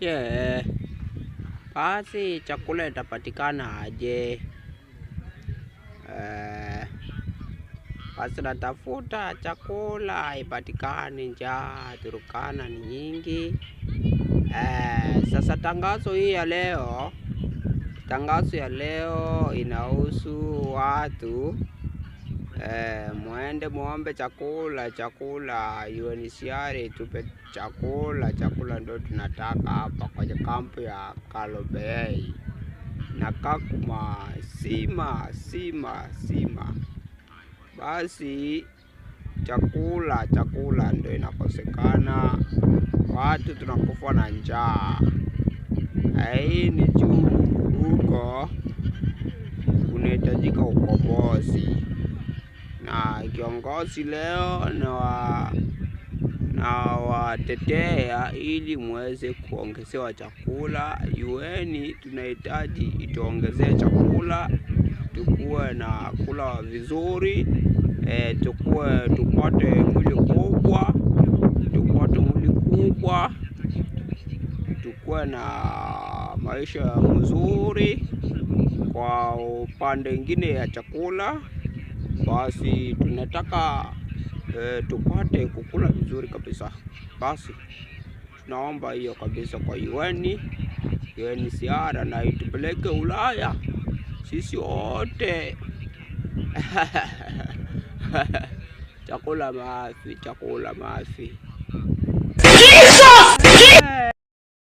Yeah. Basi chakula itapatikana aje? Basi natafuta chakula haipatikani, njaa Turkana ni nyingi. Sasa tangazo hii ya leo, tangazo ya leo inahusu watu muende muombe chakula, chakula UNHCR tupe chakula, chakula ndio tunataka hapa kwenye kampu ya Kalobeyei na Kakuma, sima sima sima. Basi chakula, chakula ndio inakosekana, watu tunakufa na njaa. Hii ni juu huko kunahitajika ukombozi, na kiongozi leo na watetea ili muweze kuongezewa chakula. UN tunahitaji ituongezee chakula, tukuwe na kula vizuri, tukuwe tupate mwili kubwa, tupate mwili kubwa, tukuwe na maisha mzuri. Kwa upande mwingine ya chakula, basi tunataka tupate kukula vizuri kabisa. Basi tunaomba hiyo kabisa kwa UN, UNHCR na itupeleke Ulaya sisi wote. Chakula mafi, chakula mafi.